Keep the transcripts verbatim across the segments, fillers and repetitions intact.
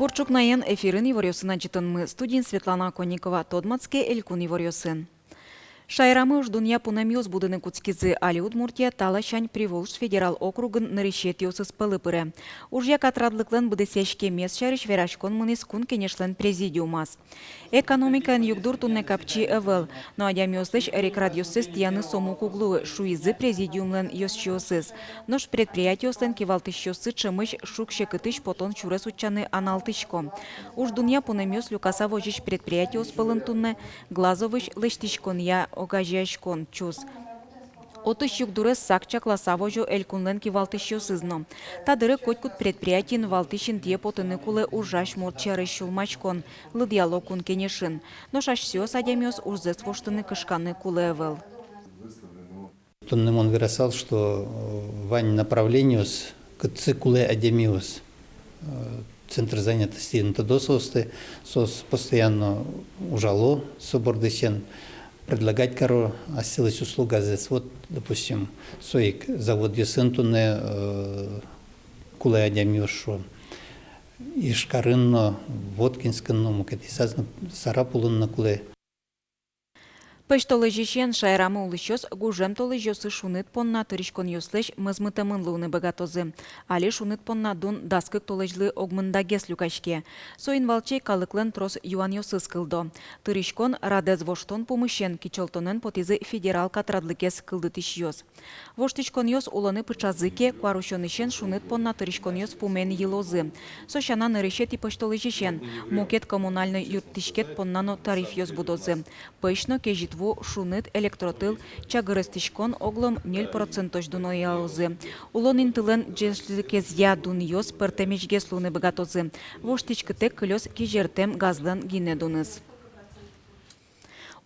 Бур ӵукнаен! Эфирын иворъёсын ӝытонмы, студиын Светлана Конникова. Тодматске элькун иворъёсын. Шаерамы уждунъя пунэмъёс будыны кутскизы. Али Удмуртия та ласянь Приволжск федерал округын нырысетӥосыз пӧлы пыре. Ужъя катрадлыклэн быдэсъяськемез сярысь вераськон мынӥз Кун Кенешлэн президиумаз. Экономикаен югдур туннэ капчи ӧвӧл, но адямиослэсь эрикрадъёссэс тӥяны сомуг уг луы, шуизы президиумлэн ёзчиосыз. Нош предприятиослэн кивалтӥсьёссы ӵемысь шуг-секытысь потон сюрес утчаны аналтӥсько. Уждунъя пунэмъёс люкаса возись предприятиос пӧлын туннэ Глазовысь лэсьтӥськонъя огазеяськон ӵус. Отысь югдурез сак чакласа возё элькунлэн кивалтӥсьёсыз но. Та дыре котькуд предприятиын валтӥсь интые потыны кулэ ужась мурт сярысь сюлмаськон, лыдъяло Кун Кенешын. Нош асьсэос адямиос ужзэс воштыны кышканы кулэ ӧвӧл. Туннэ мон верасал, что, э, вань направлениос, кытчы кулэ адямиос. Э, центр занятости но тодо соосты, соос постоянно ужало со бордысен, предлагать каро асьсэлэсь услугазэс. Вот, допустим, со ик заводъёсын туннэ, э, кулэ адямиос, шуо. Ижкарын но, Воткинскын но, мукетъёсаз но, Сарапулын но кулэ. Пӧсьтолэзьысен шаерамы улӥсьёс гужем толэзьёсы шуныт понна тыриськонъёслэсь мӧзмытэмын луыны быгатозы. Али шуныт понна дун дас кык толэзьлы огмындагес люкаське. Соин валче калыклэн трос юанъёсыз кылдо. Тыриськон радэз воштон пумысен кичӧлтонэн потӥзы федерал катрадлыкез кылдытӥсьёс. Воштӥськонъёс улонэ пыӵазы ке, куарусёнысен шуныт понна тыриськонъёс пумен йылозы. Со сяна, нырысетӥ пӧсьтолэзьысен мукет коммунальной юрттӥськет понна но тарифъёс будозы. Пӧсь но кезьыт ву, шуныт, электротыл, чагыр эстӥськон оглом ньыль процентозь дуноялозы. Улон интылэн ӟечлыкезъя дунъёс пӧртэмесьгес луыны быгатозы. Воштӥськытэк кылёз кизертэм газлэн гинэ дуныз.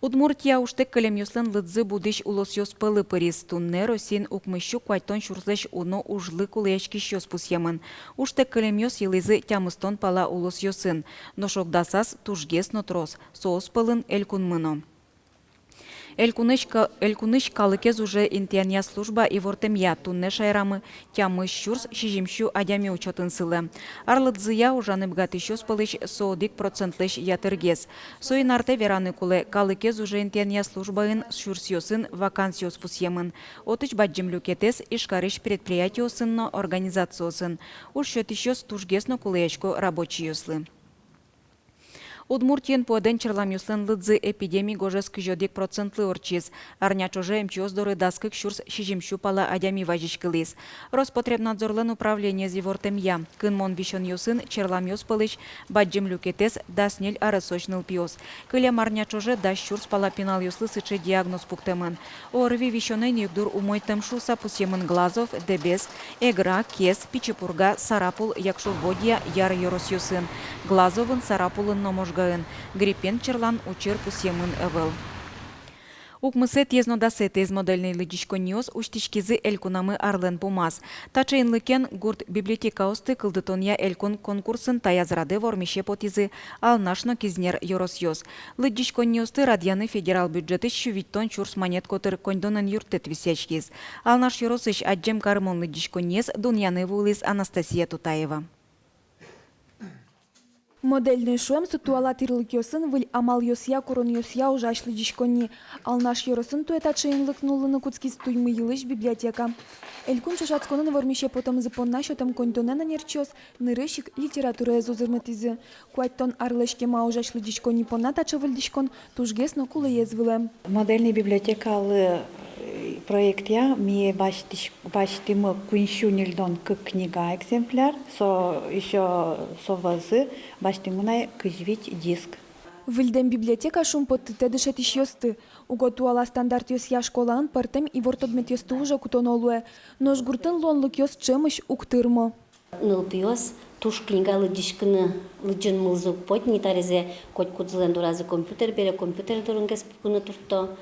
Удмуртия ужтэк кылемъёслэн лыдзы будӥсь улосъёс пӧлы пыриз. Туннэ Россиын укмыссю куатьтон сюрслэсь уно ужлы кулэяськисьёс пусъемын. Ужтэк кылемъёс йылӥзы тямыстон пала улосъёсын. Нош ог дасаз тужгес но трос, соос пӧлын элькунмы но. Элькунысь ка-, элькунысь калыкез уже интыянъя служба ивортэмъя, туннэ шаерамы тямыс сюрс сизьымсю адями учётын сылэ. Арлыдзыя ужаны быгатӥсьёс пӧлысь со одӥг процентлэсь ятыргес. Соин артэ вераны кулэ, калыкез уже интыянъя службаын сюрсъёсын вакансиос пусъемын. Отысь бадӟым люкетэз Ижкарысь предприятиосын но организациосын. Уж сётӥсьёс тужгес но кулэясько рабочийёслы. Удмуртиын пуэдэн черламъёслэн лыдзы эпидеми гожез кызь одӥг процентлы ортчиз. Арня ӵоже эмчиос доры дас кык сюрс сизьымсю пала адями вазиськылӥз. Роспотребнадзорлэн управлениез ивортэмъя, кынмон висёнъёсын черламъёс пӧлысь бадӟым люкетэз дас ньыль аресозь нылпиос. Кылем арня ӵоже дас сюрс пала пиналъёслы сыӵе диагноз пуктэмын. ОРВИ висёнэн югдур умойтэм шуыса пусъемын Глазов, Дэбес, Эгра, Кез, Пичи Пурга, Сарапул, Якшур-Бӧдья, Яр ёросъёсын, Глазовын, Сарапулын но Можгаын. Гриппен черлан учыр пусъемын ӧвӧл. Укмысэтӥез но дасэтӥез модельной лыдӟиськонниос усьтӥськизы элькунамы арлэн пумаз. Таӵе инлыкен гурт библиотекаосты кылдытонъя элькун конкурсын таяз радэ вормисе потӥзы Алнаш но Кизнер ёросъёс. Лыдӟиськонниосты радъяны федерал бюджетысь сю витьтон сюрс манет котыр коньдонэн юрттэт висъяськиз. Алнаш ёросысь адӟем карымон лыдӟиськонниез дунъяны вуылӥз Анастасия Тутаева. Модельной шуэм со туала тӥрлыкъёсын выль амалъёсъя, куронъёсъя ужась лыдӟиськонни. Алнаш ёросын туэ таӵе инлык нуллыны кутскиз Туймыйылысь библиотека. Элькун ӵошатсконын вормисе потэмзы понна сётэм коньдонэн ӧнерчиос нырысь ик литератураез узырмытӥзы. Куатьтон арлэсь кема ужась лыдӟиськонни понна таӵе выльдӥськон тужгес но кулэез вылэм. Модельной библиотекалы, э, проектъя ми басьтӥсь-, басьтӥмы куинь сю ньыльдон кык книга экземпляр, со ещё со вӧзы басьтӥмы на кызь вить диск. Выльдэм библиотека шумпоттытэ дышетӥсьёсты. Уго туала стандартъёсъя школаын пӧртэм ивор тодметъёсты уже кутоно луэ. Нош гуртын луонлыкъёс ӵемысь уг тырмо. Нылпиос туж книга лыдӟиськыны, лыдӟын мылзы уг поты ни, таизэ котькудӥзлэн доразы компьютер бере, компьютер дорынгес пукыны туртто.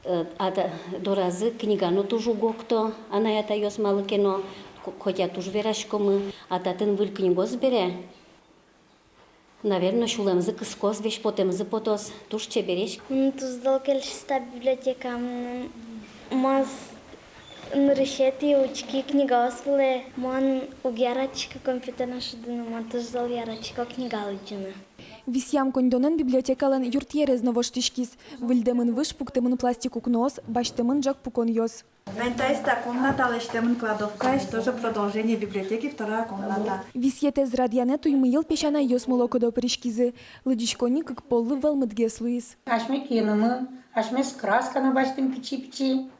Э, а та доразы книга но туж уг окто анай-атайёс, малы ке но, ко-, хотя туж вераськомы, а татын выль книгос бере, наверно, сюлэмзы кыскоз, весь потэмзы потоз, туж чебересь. Мыным туж зол кельшиз та библиотека, мыным маз-, Нырысетӥ учки книгаос вылэ. Мон уг яратӥськы компьютерен шудыны, мон туж зол яратӥсько книга лыдӟыны. Висъям коньдонэн библиотекалэн юртъерез но воштӥськиз. Выльдэмын выж, пуктэмын пластик укноос, басьтэмын ӝӧк пуконъёс. Вань таиз та комната лэсьтэмын кладовкаысь, тоже продолжение библиотеки, вторая комната. Висъетэз радъянэ туймыйыл песянайёс мылокыдо пыриськизы. Лыдӟиськонни кык поллы вӧлмытгес луиз. Асьме киынымы, асьмеос краска но басьтӥм пичи-пичи.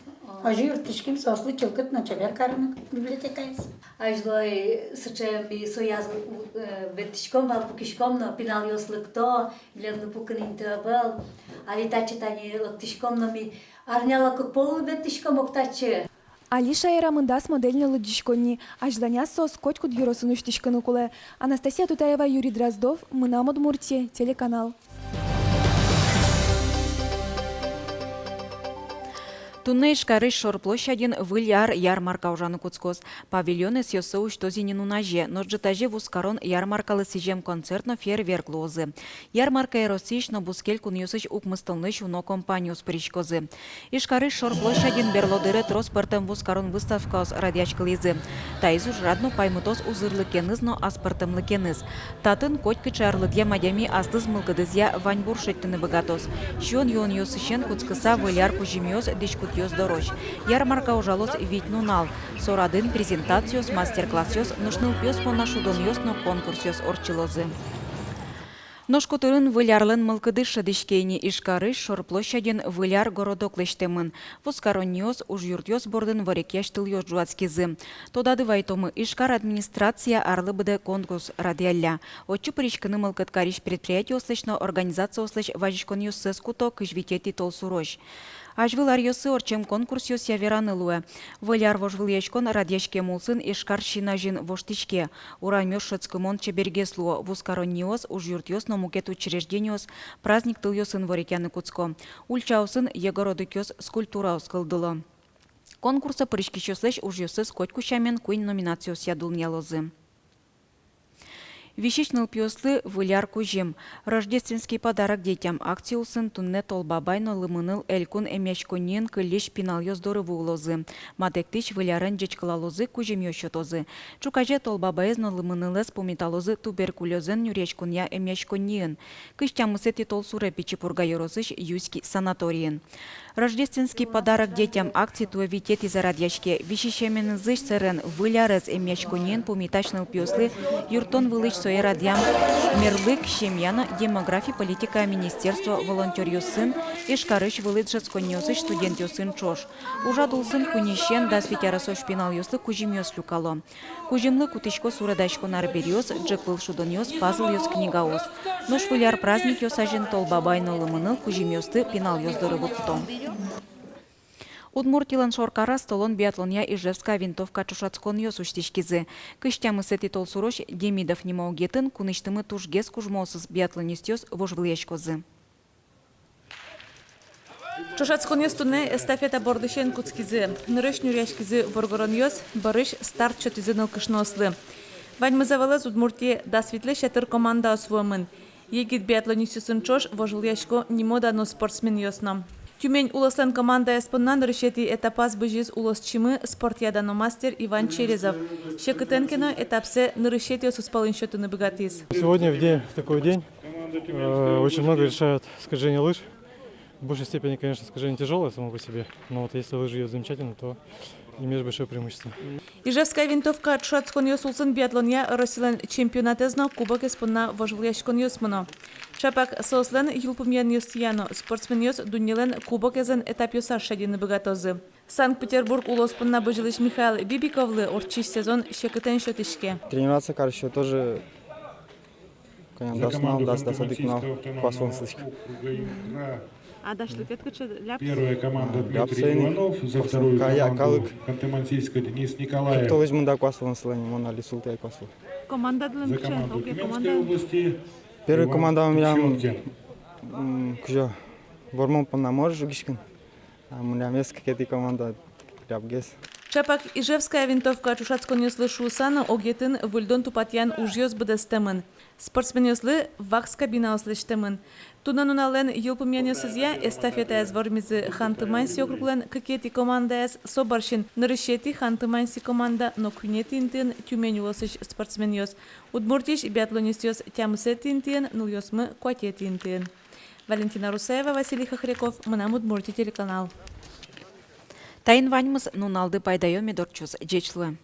Озьы юрттӥським соослы чылкыт но чебер карыны библиотекаез. Азьло, э, сыӵе ми сояз, э, ветлӥськом вал, пукиськом но, пиналъёс лыкто, милемлы пукыны инты ӧвӧл. Али татчы тани лыктӥськом но, ми арнялы кык поллы ветлӥськом ук татчы. Али шаерамы дас модельной лыдӟиськонни. Азьланяз соос котькуд ёросын усьтӥськыны кулэ. Анастасия Тутаева, Юрий Дроздов, «Мынам Удмуртие» телеканал. Туннэ Ижкарысь Шор площадьын Выль ар ярмарка ужаны кутскоз. Павильон ӧсъёссэ усьтоз ини нуназе, нош ӝытазе вузкарон ярмаркалы сӥзем концерт но фейерверк луозы. Ярмаркае Россиысь но бускель кунъёсысь укмыстонлэсь уно компаниос пыриськозы. Ижкарысь Шор площадьын берло дыре трос пӧртэм вузкарон выставкаос радъяськылӥзы. Таиз ужрад но паймытоз узырлыкеныз но аспӧртэмлыкеныз. Татын котькыӵе арлыдъям адями аслыз мылкыдызъя ваньбур шедьтыны быгатоз. Сиён-юонъёсысен кутскыса, Выль ар кузьымъёс, дӥськутъёс дорозь. Ярмарка ужалоз вить нунал. Со радын презентациос, мастер-классъёс, нош нылпиос понна шудонъёс но конкурсъёс ортчылозы. Нош котырын Выль арлэн мылкыдыз шӧдӥське ини. Ижкарысь Шор площадьын Выль ар городок лэсьтэмын. Вузкаронниос, ужъюртъёс бордын ворекъясь тылъёс ӝуатскизы. Тодады вайтомы, Ижкар администрация арлы быдэ конкурс радъялля. Отчы пыриськыны мылкыд карись предприятиослэсь но организациослэсь вазиськонъёссэс куто кызь витетӥ толсурозь. Азьвыл аръёсы ортчем конкурсъёсъя вераны луэ. Выль ар вожвылъяськон радъяськем улсын Ижкар син азьын воштӥське. Урамъёс шӧдскымон чебергес луо, вузкаронниос, ужъюртъёс но мукет учреждениос праздник тылъёсын ворекъяны кутско. Ульчаосын егородокъёс, скульптураос кылдыло. Конкурсэ пыриськисьёслэсь ужъёссэс котьку сямен куинь номинациосъя дунъялозы. Висись нылпиослы Выль ар кузьым. «Рождественский подарок детям» акци улсын туннэ Тол Бабай но Лымыныл элькун эмъяськонниын кыллись пиналъёс доры вуылозы. Матэктӥсь Выль арен ӟечкылалозы, кузьымъёс сётозы. Ӵуказе Тол Бабаез но Лымынылэз пумиталозы туберкулёзэн нюръяськонъя эмъяськонниын. Кызь тямысэтӥ толсуре Пичи Пурга ёросысь Юськи санаторийын. «Рождественский подарок детям» акци туэ витетӥзэ радъяське. Висисеменызы сэрен Выль арез эмъяськонниын пумитась нылпиослы юрттон вылысь сое радъям мерлык, семья но демографи политикая министерство волонтёръёсын, Ижкарысь вылӥ дышетсконниосысь студентъёсын ӵош. Ужрад улсын куиньысен дас вить аресозь пиналъёслы кузьымъёс люкало. Кузьымлы кутӥсько суредаськон арбериос, ӝӧк выл шудонъёс, пазлъёс, книгаос. Нош Выль ар праздникъёс азьын Тол Бабай но Лымыныл кузьымъёсты пиналъёс доры вутто. Удмуртилэн шоркараз толон биатлонъя «Ижевская винтовка» ӵошатсконъёс усьтӥськизы. Кызь тямысэтӥ толсурозь Демидов нимо огетын кунысьтымы тужгес кужмоосыз биатлонистъёс вожвылъяськозы. Ӵошатсконъёс туннэ эстафета бордысен кутскизы. Нырысь нюръяськизы воргоронъёс, бӧрысь старт сётӥзы нылкышноослы. Ваньмыз ӧвӧлэз Удмуртие дас витьлэсь ятыр командаос вуэмын. Егит биатлонистъёсын ӵош вожвылъясько нимо дано спортсменъёс но. Тюмень улослэн командаез понна нырысетӥ этапаз бызиз улосчимы, спортъя дано мастер Иван Черезов. Секытэн ке но, этапсэ нырысетӥосыз пӧлын сётыны быгатӥз. Сегодня в день, в такой день, э, очень много решают скольжение лыж. В большей степени, конечно, скольжение тяжёлое само по себе, но вот если лыжи идут замечательно, то имеешь большое преимущество. «Ижевская винтовка» ӵошатсконъёс улсын биатлонъя Россилэн чемпионатэз но кубокез понна вожвылъяськонъёс мыно. Ӵапак соослэн йылпумъянъёсъя но спортсменъёс дуннелэн кубокезлэн этапъёсаз шедьыны быгатозы. Санкт-Петербург улос понна бызьылӥсь Михаил Бибиковлы ортчись сезон секытэн сётӥське. Тренироваться карысь тоже, конечно, дас нунал, дас, дас одӥг нунал куас вылын сылӥсько. А дасьлыкед кыӵе, ляб-а? Первая команда — Дмитрий Иванов, за вторую команду — Калык. Ляб-а соин ик. Кая-, калык. Ханты-Мансийска Денис Николаев. Кык толэзь мында куас вылын сылэ ни, мон али султӥ ай куас вылын. Командады лымчен, огъя команда. Первый команда милям, м, кызьы, вормон понна мар жугиськын. А мынам эскыкетӥ команда лябгес. Чапак «Ижевская винтовка» ӵошатсконъёслы шуыса но огъетын выльдон-тупатъян ужъёс быдэстэмын. Спортсменъёслы вакс кабинаос лэсьтэмын. Туннэ нуналлэн йылпумъянъёсызъя эстафетаяз вормизы Ханты-Манси округлэн кыкетӥ командаяз, со бӧрсьын нырысетӥ Ханты-Манси команда но куинетӥ интыын Тюмень улосысь спортсменъёс. Удмуртиысь биатлонистъёс тямысетӥ интыын, нылъёсмы куатетӥ интыын. Валентина Русаева, Василий Хохряков, «Мынам Удмуртие» телеканал. Таин ваньмыз. Нуналды пайдаё мед ортчоз. Ӟеч луэ.